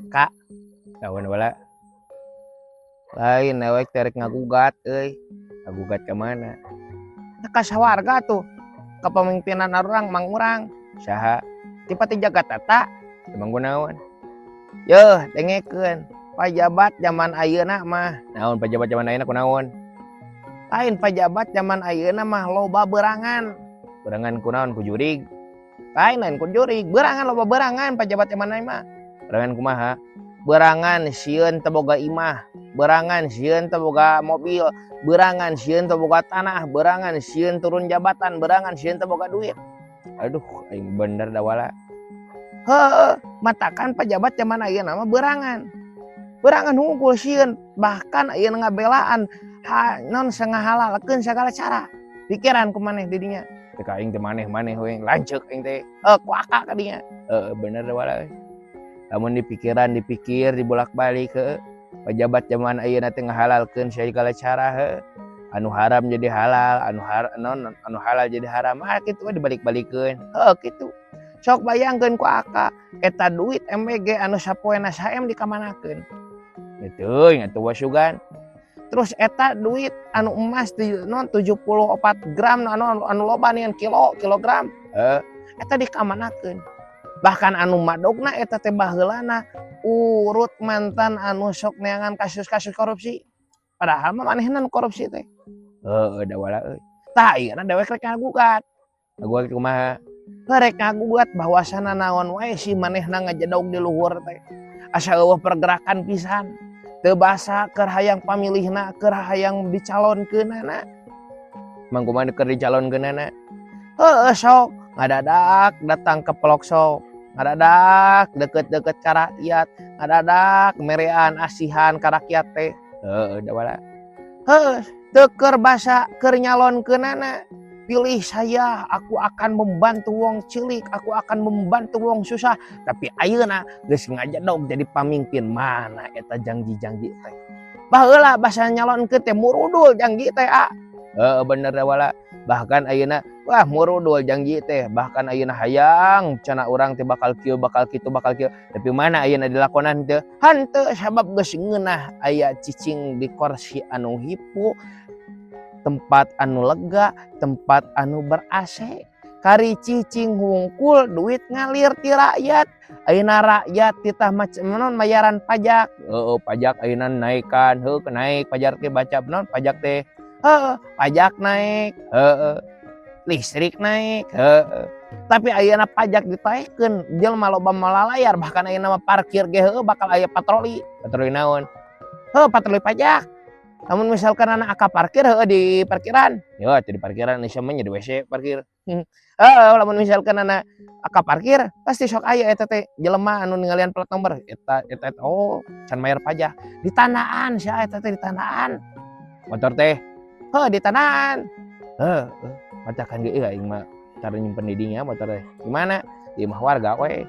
Kak, lawan wala. Lain dewek teh rek ngagugat euy. Ngagugat ka mana? Ka sawarga tuh. Kepemimpinan urang, mang urang. Saha? Ti Pati Jagat eta. Emang kunaon? Yeuh, dengekeun. Pajabat zaman ayeuna mah. Naon pajabat zaman ayeuna kunaon? Lain, pajabat zaman ayeuna mah loba berangan. Berangan kunaon, ku jurig? Lain, lain ku jurig, berangan, loba berangan pajabat zaman ayeuna mah. Berangan kumaha? Berangan sieun teu boga imah, berangan sieun teu boga mobil, berangan sieun teu boga tanah, berangan sieun turun jabatan, berangan sieun teu boga duit. Aduh, aing bener da wala. Heueuh, matakan pajabat zaman ayeuna mah berangan. Berangan hungkul sieun, bahkan ayeuna ngabelaan ha non ngahalalkeun sagala cara. Pikiran ku maneh di dinya. Teu ka aing teh, maneh-maneh we lanceuk aing teh. Heuh, ku akak ka dinya. Heueuh, bener da wala euy. Lamun dipikiran, dipikir, dibolak-balik, heueuh. Pejabat zaman ayeuna teh ngahalalkeun segala cara, heueuh. Anu haram jadi halal, anu har non anu halal jadi haram. Ah, kitu we dibalik-balikeun. Heueuh, kitu. Sok bayangkeun ku akak, eta duit MBG anu sapoena saem dikamanakeun? Teuing atuh wasugan. Terus eta duit anu emas di non 74 gram anu anu loba nian kilo kilogram. Heuh, eta dikamanakeun? Bahkan anu madogna eta teh baheulana urut mantan anu sok neangan kasus-kasus korupsi. Padahal mah manehna nu korupsi teh. Heueuh da wala euy. Tah, ayeuna dewek rek ngagugat. Ngagugat kumaha? Rek ngagugat bahwasana naon wae sih manehna ngajedog di luhur teh. Asa euweuh pergerakan pisan. Teu basa keur hayang pamilihna, keur hayang dicalonkeunana. Mang kumaha keur dicalonkeunana? Heueuh, sok ngadadak datang ke pelosok, ngadadak deket-deket ka rakyat, ngadadak merean asihan ka rakyat teh. Heueuh da wala. Heueuh, teu keur basa keur nyalonkeunana. "Pilih saya, aku akan membantu wong cilik, aku akan membantu wong susah." Tapi ayeuna geus ngajedog jadi pamimpin, mana eta janji-janji teh? Baheula basa nyalonkeun teh murudul janji teh, ah. Heueuh, bener da wala. Bahkan ayeuna wah murudul janji teh, bahkan ayeuna hayang cenah urang teh bakal kieu, bakal kitu, bakal kieu. Tapi mana ayeuna dilakonan teu? Henteu, sabab geus ngeunah aya cicing di kursi anu hipu, tempat anu lega, tempat anu ber AC. Kari cicing hungkul duit ngalir ti rakyat. Ayeuna rakyat titah macam naon mayaran pajak. Heueuh, pajak ayeuna naekan, heueuh, naik pajak teh, baca naon pajak teh. Heueuh, pajak naik, heueuh. Listrik naik, heueuh. Tapi ayeuna pajak ditaekkeun, jelema loba malalayar, bahkan ayeuna mah parkir ge heueuh bakal aya patroli. Patroli naon? Heuh, patroli pajak. Lamun misalkan anak aka parkir heueuh di parkiran, ya teu di parkiran Indonesia mah nya di WC parkir. Heueuh, lamun misalkan anak aka parkir pasti sok aya eta teh jelema anu ningalian plat nomor eta eta eta, oh can bayar pajak. Ditandaan sia eta teh, ditandaan. Motor teh heuh ditandaan. Heuh, matakan ge aing mah tara nyimpen di dinya motor teh. Di mana? Di imah warga we.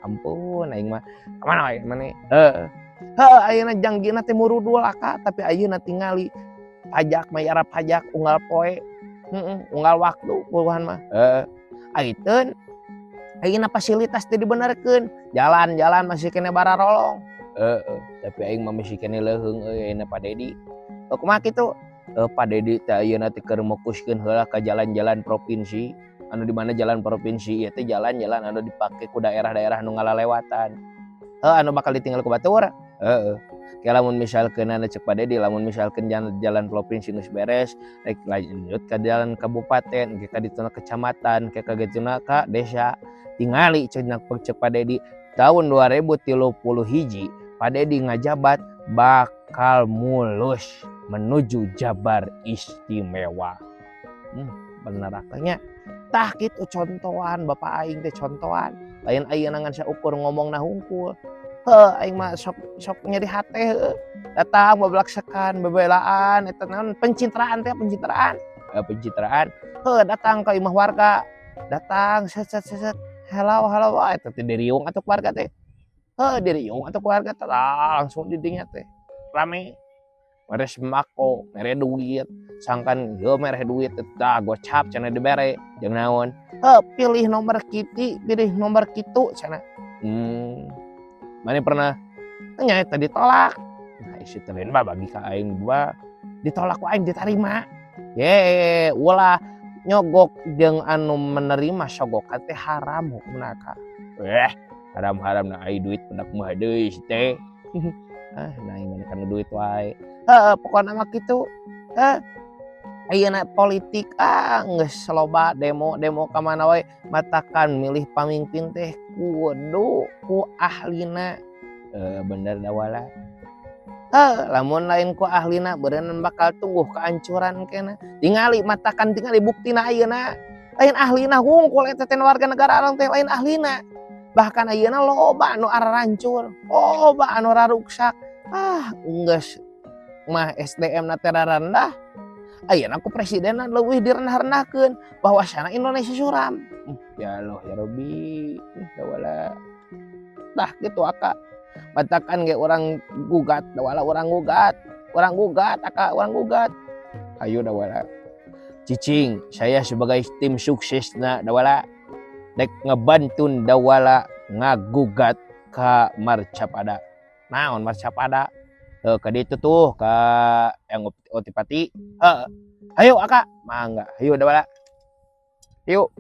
Ampun aing mah. Kamana wae maneh? Heueuh. Heueuh, ayeuna jangjina teh murudul aka, tapi ayeuna tingali pajak, mayar pajak unggal poe, heeh, unggal waktu puluhan mah. Heeh. Aiteun ayeuna fasilitas teu dibenerkeun, jalan-jalan masih keneh bararolong. Heeh, tapi aing mah masih keneh leuheung euy ayeuna Pak Dedi. Oh, kumaha kitu? Pak Dedi teh ayeuna teh keur mokuskeun heula ka jalan-jalan provinsi, anu di mana jalan provinsi ieu teh jalan-jalan anu dipake ku daerah-daerah nu ngalalewatan. Heuh, anu bakal ditinggal ku batur. Heeh. Ke lamun misalkeun cek Pak Dedi, lamun misalkeun jalan, jalan provinsi geus beres, rek lanjut ka jalan kabupaten, ke ka dituna kecamatan, ke ka dituna ka desa. Tingali cenah cek Pak Dedi, tahun 2031 Pak Dedi ngajabat bakal mulus menuju Jabar Istimewa. Bener nya. Tah, kitu contohan bapak aing teh, contohan. Lain ayeuna ngan saukur ngomongna hungkul. Heuh, aing mah sok sok nyeri hate heueuh. Datang bablaksakan bebelaan eta naon, pencitraan teh, pencitraan. Pencitraan. Heuh, datang ke imah warga. Datang set set set set. Halo halo, wah eta teh diriung atuh warga teh. Heuh, diriung atuh warga teh langsung di dinya teh. Rame. Mere sembako, mere duit, sangkan ieu mere duit tah gocap cenah dibere, jeung naon? Heuh, pilih nomor kitu, pilih nomor kitu cenah. Mana pernah nya eta ditolak. Nah, isi teh mah bagi ka aing dua ditolak ku aing diterima. Ye, ulah nyogok jeung anu menerima sogokan teh haram hukumna ka. Eh, haram-haram na ai duit pendak mah deui si teh. Ah, nah mana kan duit wae. Heeh, pokokna mah kitu. Heh. Ayeuna politik ah geus loba demo-demo ka mana wae, matakan milih pamimpin teh kudu ku ahlina. Bener da wala. Heuh, lamun lain ku ahlina beureunan bakal tungguh kehancuran kena. Tingali matakan tingali buktina ayeuna. Lain ahlina hungkul eta teh warga negara urang teh lain ahlina. Bahkan ayeuna loba anu ararancur, loba anu raruksak. Ah, geus mah SDM na teh rarendah. Ayeuna ku presidenna leuwih direndah-rendahkeun bahwasana Indonesia suram. Ya Allah ya Robbi, da wala. Tah kitu aka. Matakan ge urang gugat, da wala urang gugat aka, urang gugat. Hayu da wala. Cicing, saya sebagai tim suksesna da wala dek ngebantun dawala ngagugat ka Marcapada. Naon Marcapada? Heuh, ka ditu tuh ka yang Otipati. Heeh. Hayu aka, mangga. Hayu da wala. Yuk.